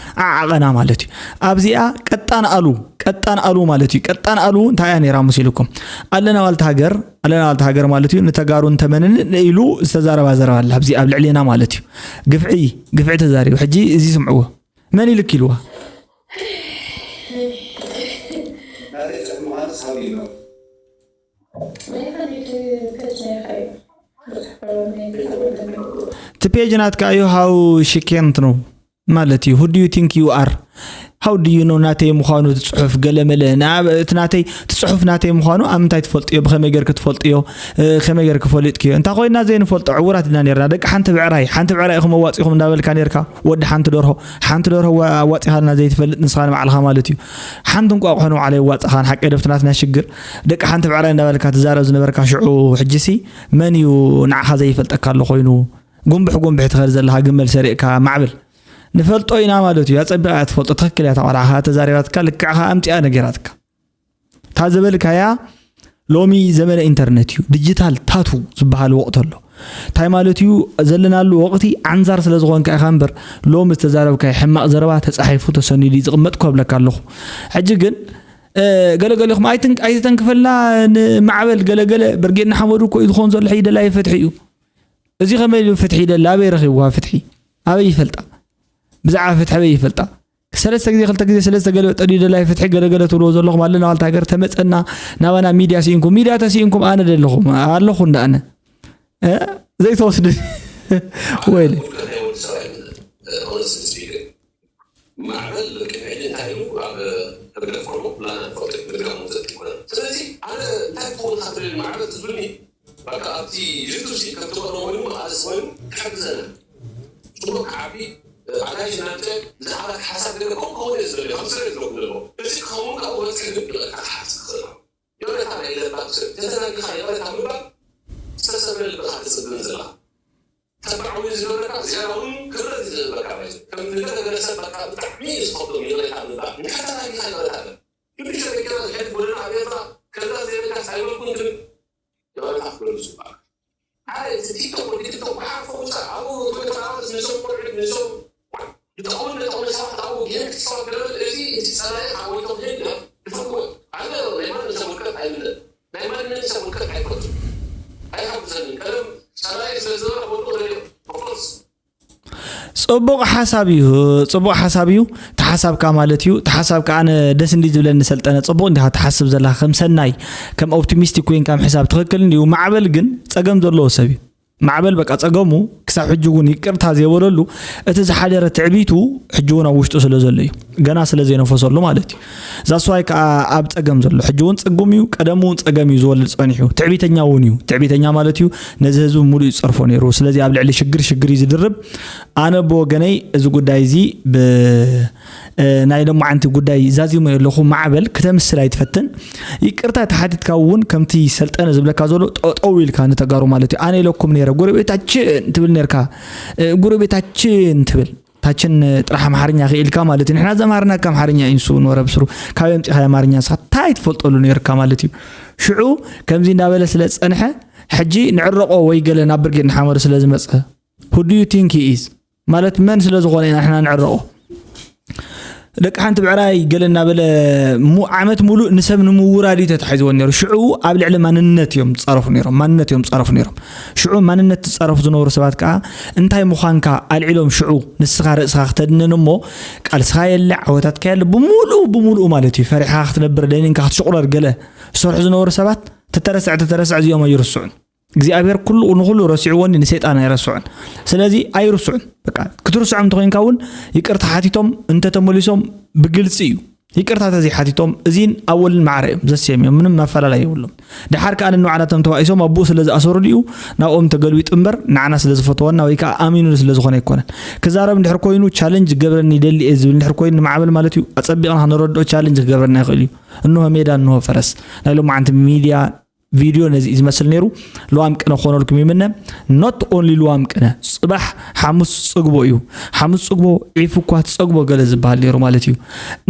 ዓዓቐና ማለት እዩ። ኣብዚኣ ቀጣን ኣሉ፣ ቀጣን ኣሉ ማለት እዩ። ቀጣን ኣሉ እንታይ እያ ነይራ መሲልኩም? ኣለና ዋልታ ሃገር፣ ኣለና ዋልታ ሃገር ማለት እዩ። ንተጋሩ እንተመንን ኢሉ ዝተዛረባ ዘረባ ኣላ ኣብዚ ኣብ ልዕሌና ማለት እዩ። ግፍዒ፣ ግፍዒ ተዛሪቡ። ሕጂ እዚ ስምዕዎ። መን ኢልክ ኢልዋ? ናይ ጽሑፍ መቓልስ ሃብ ይብሎ። ናይ ሓሊድ ፔጅ ናይ ሓዩ። እቲ ፔጅ ናትካ እዩ፣ how she can't know ማለት እዩ። Who do you think you are? How do you know ናተይ ምዃኑ እቲ ጽሑፍ ገለመለ? ንኣብ-፣ እቲ ናተይ፣ እቲ ጽሑፍ ናተይ ምዃኑ ኣብ ምንታይ ትፈልጥዮ? ብኸመይ ጌርክ ትፈልጥዮ? እ፣ ከመይ ጌርክ ፈሊጥክዮ? እንታ ኮይና ዘይንፈልጦ ዕውራት ኢና ኔርና። ደቂ ሓንቲ ብዕራይ፣ ሓንቲ ብዕራይ ኢኹም ኣዋጺኹም እንዳበልካ ኔርካ። ወዲ ሓንቲ ደርሆ፣ ሓንቲ ደርሆ ዋ-፣ ኣዋጺኻልና ዘይትፈልጥ ንስኻ ንባዕልኻ ማለት እዩ። ሓንቲ እንቋቑሖ ንባዕላ የዋጽኻን ሓቀይ ዶ ኣብቲ ናትና ሽግር? ደቂ ሓንቲ ብዕራይ እንዳበልካ ትዛረብ ዝነበርካ ሽዑ፣ ሕጂሲ መን እዩ ንዓኻ ዘይፈልጠካ ኣሎ ኮይኑ? ጉንብሕ ጉንብሕ ትኸድ ዘለኻ ግመል ሰሪቕካ ማዕብል። ንፈልጦ ኢና ማለት እዩ። ኣጸቢቓ እያ ትፈልጦ። ትኽክል እያ እታ ቆልዓ። ተዛሪባትካ፣ ልክዕኻ ኣምጺኣ ነጊራትካ። እታ ዝበልካያ ሎሚ ዘመነ ኢንተርነት እዩ። ዲጂታል ታቱ ዝበሃል ወቕቲ ኣሎ። እንታይ ማለት እዩ? ዘለናሉ ወቕቲ ዓንዛር ስለ ዝኾንካ ኢኻ እምበር፣ ሎሚ ዝተዛረብካዮ ሕማቕ ዘረባ ተጻሒፉ ተሰኒዱ እዩ ዝቕመጥ እኮ እብለካ ኣለኹ። ሕጂ ግን፣ እ፣ ገለገሌኹም ኣይትን-፣ ኣይትተንክፈልና ንማዕበል ገለገለ፣ ብርጌድ ንሓመዱ እኮ እዩ ዝኾን ዘሎ፣ ሕጂ ደላይ ፍትሒ እዩ። እዚ ከመይ ኢሉ ፍትሒ ይደሊ? ኣበይ ረኺብዋ ፍትሒ? ኣበይ ይፈልጣ? ብዛዕባ ፍትሒ ኣበይ ይፈልጣ? ሰለስተ ግዜ፣ ክልተ ግዜ፣ ሰለስተ ገልበጠ ድዩ ደላይ ፍትሒ? ገለገለ ትብልዎ ዘለኹም ኣለና ዋልታ ሃገር ተመጸና፣ ናባና ሚድያ ስኢንኩም። ሚድያ ተስኢንኩም ኣነ ደለኹም ኣለኹ እንዳ ኣነ። እ? ዘይተወስዱ። ወይለ። ማዕበል ቅድሚ ሕጂ እንታይ ኢሉ ኣብ ህግደፍ ከሎ ላና ንፈልጦ እዩ፣ ምድጋም ውፅእ ኣይኮነን። ስለዚ ኣነ እንታይ ክኸውን ካብ ትብል ማዕበል ትብልኒ፣ በቃ ኣብቲ ዩቱብ ሲ ከምቲ ቀደም ኮይኑ ኣርእስቲ ኮይኑ ክሕግዘና። ጽቡቕ ክዓቢ፣ ኣጋይሽ ናምፀ፣ ብዛዕባ ሓሳብ ገለ ከምኡ ክኸውን እየ ዝደሊ፣ ከም ስረ ዝረኩ ዘለዎ። እዚ ክኸውን ካብኡ በፂሑ ግን ይቕልካ ክሓስብ ክኽእል። ይቕሬታ ናይ ለባም ሰብ፣ ተተናጊኻ ይቕሬታ ምባል ዝተሰብረ ልብኻ ትጽግን ዘለኻ። ተባዕዊ ዝገብረካ ዝያዳ እውን ክብረት እዩ ዝህበካ ማለት እዩ። ከም ንገለ ገለ ሰብ በቃ ብጣዕሚ እዩ ዝኸብዶም ይቕሬታ ምባል። እንድሕር ተናጊኻ ይቕሬታ በል። ግን ብሸረኪና ዝሕድ ጎደና ኣብ ኤርትራ ከምዛ ዘይበልካስ ኣይበልኩን ትብል። ይቕሬታ ክትበሉ ዝግባእ። ኣረ፣ እቲ ቲክቶክ ወዲ ቲክቶክ ብሓርፎ ውፃእ። ኣብኡ ትወይ ተራወስ ንዞም ቆልዑት፣ ንዞም ዝጠቕሙን ንጠቕሙ ሰባት ኣብኡ ጌም ክትፃወት ገለ በል። እዚ እቲ ፀላኢ ሓወይቶም ህል ድፈርዎ። ኣነ ናይ ማንም ሰብ ውድቀት ኣይምነን። ናይ ማንም ሰብ ውድቀት ኣይፈቱን። ኣይሓግዘንን። ቀደም ፀላኢ ስለ ዝነበረ ክወድቁ ደልዮም። Of course። ጽቡቕ ሓሳብ እዩ፣ ጽቡቕ ሓሳብ እዩ። እቲ ሓሳብካ ማለት እዩ። እቲ ሓሳብካ ኣነ ደስ እንዲ ዝብለኒ ሰልጠነ፣ ጽቡቕ እንዲኻ ትሓስብ ዘለኻ፣ ከም ሰናይ፣ ከም ኦፕቲሚስቲክ ኮይንካ ምሕሳብ ትኽክል እንዲዩ። ማዕበል ግን ጸገም ዘለዎ ሰብ እዩ። ማዕበል በቃ ጸገሙ ክሳብ ሕጂ እውን ይቅርታ ዘይበለሉ እቲ ዝሓደረ ትዕቢቱ ሕጂ እውን ኣብ ውሽጡ ስለ ዘሎ እዩ። ገና ስለ ዘይነፈሰሉ ማለት እዩ። ዛስዋይ ከዓ ኣብ ጸገም ዘሎ። ሕጂ እውን ጽጉም እዩ፣ ቀደም እውን ጸገም እዩ ዝወልድ ጸኒሑ። ትዕቢተኛ እውን እዩ። ትዕቢተኛ ማለት እዩ ነዚ ህዝቢ ሙሉእ ይጸርፎ ነይሩ። ስለዚ ኣብ ልዕሊ ሽግር ሽግር እዩ ዝድርብ። ኣነ ብወገነይ እዚ ጉዳይ እዚ ብ-፣ እ፣ ናይ ሎማዓንቲ ጉዳይ ዛዚመዮ ኣለኹ። ማዕበል ክተምስል ኣይትፈትን። ይቅርታ ተሓቲትካ እውን ከምቲ ሰልጠነ ዝብለካ ዘሎ ጠጠው ኢልካ ንተጋሩ ማለት እዩ። ኣነ ኢለኩም ነይረ፣ ጎረቤታችን ትብል ነርካ። እ፣ ጎረቤታችን ትብል። ታችን ጥራሕ ኣምሓርኛ ክኢልካ ማለት እዩ። ንሕና ዘምሃርናካ ኣምሓርኛ እዩ፣ ንሱ ኖረ ብስሩ። ካበይ ኣምጺእካ ኣምሓርኛ ንስኻ እንታይ ትፈልጠሉ ነርካ ማለት እዩ። ሽዑ ከምዚ እንዳበለ ስለ ዝጸንሐ፣ ሕጂ ንዕረቆ ወይ ገለ ናብ ብርጌድ ንሓመዱ ስለ ዝመጸ፣ who do you think he is? ማለት መን ስለ ዝኾነ ኢና ንሕና ንዕረቆ? ደቂ ሓንቲ ብዕራይ ገለ እናበለ፣ ዓመት ሙሉእ ንሰብ ንምውራድ እዩ ተታሒዝዎ ነይሩ። ሽዑ ኣብ ልዕሊ ማንነት እዮም ዝጻረፉ ነይሮም። ማንነት እዮም ዝጻረፉ ነይሮም። ሽዑ ማንነት ዝጻረፉ ዝነበሩ ሰባት ከዓ እንታይ ምዃንካ ኣልዒሎም ሽዑ ንስኻ ርእስኻ ክተድንን እሞ፣ ቃልስኻ የለ፣ ዓወታትካ የለ፣ ብምሉኡ ብምሉኡ ማለት እዩ ፈሪሕኻ ክትነብር ደኒንካ ክትሽቑረር ገለ ዝሰርሑ ዝነበሩ ሰባት ተተረስዐ ተተረስዐ እዚኦም ኣይርስዑን። እግዚኣብሔር ኩሉ ንኹሉ ረሲዕዎኒ ንሰይጣን ኣይረስዑን። ስለዚ ኣይርስዑን። በቃ ክትርስዖም እንተኮይንካ እውን ይቅርታ ሓቲቶም እንተተመሊሶም ብግልፂ እዩ። ይቅርታ ተዘይሓቲቶም እዚን ኣወልን ማዕረ እዮም ዘስዮም እዮም። ምንም ማፈላለይ የብሎም። ድሓር ከዓ ንንባዕላቶም ተባኢሶም ኣቦኡ ስለ ዝኣሰሩ ድዩ ናብኦም ተገልቢጡ እምበር ንዓና ስለ ዝፈተወና ወይ ከዓ ኣሚኑሉ ስለ ዝኾነ ኣይኮነን። ክዛረብ እንድሕር ኮይኑ ቻለንጅ ክገብረኒ ይደሊ እየ ዝብል እንድሕር ኮይኑ ንማዕበል ማለት እዩ ኣፀቢቕና ክንረድኦ ቻለንጅ ክገብረና ይኽእል እዩ። እንሆ ሜዳ እንሆ ፈረስ ናይ ሎማዓንቲ ሚድያ ቪድዮ ነዚ እዩ ዝመስል ነይሩ። ልዋም ቅነ ክኾነልኩም ይምነ። Not only ልዋም ቅነ፣ ጽባሕ ሓሙስ ጽግቦ እዩ። ሓሙስ ጽግቦ ዒፍ እኳ ትጸግቦ ገለ ዝበሃል ነይሩ ማለት እዩ።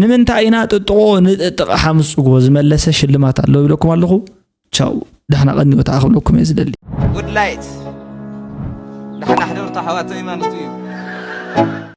ንምንታይ ኢና ጥጥቆ ንጥጥቕ ሓሙስ ጽግቦ ዝመለሰ ሽልማት ኣሎ ይብለኩም ኣለኹ። ቻው፣ ደሕና ቀንዩ ተኣኽብለኩም እየ ዝደሊ። ጉድ ላይት ደሕና ሕደሩ ኣሕዋተይ ማለት እዩ።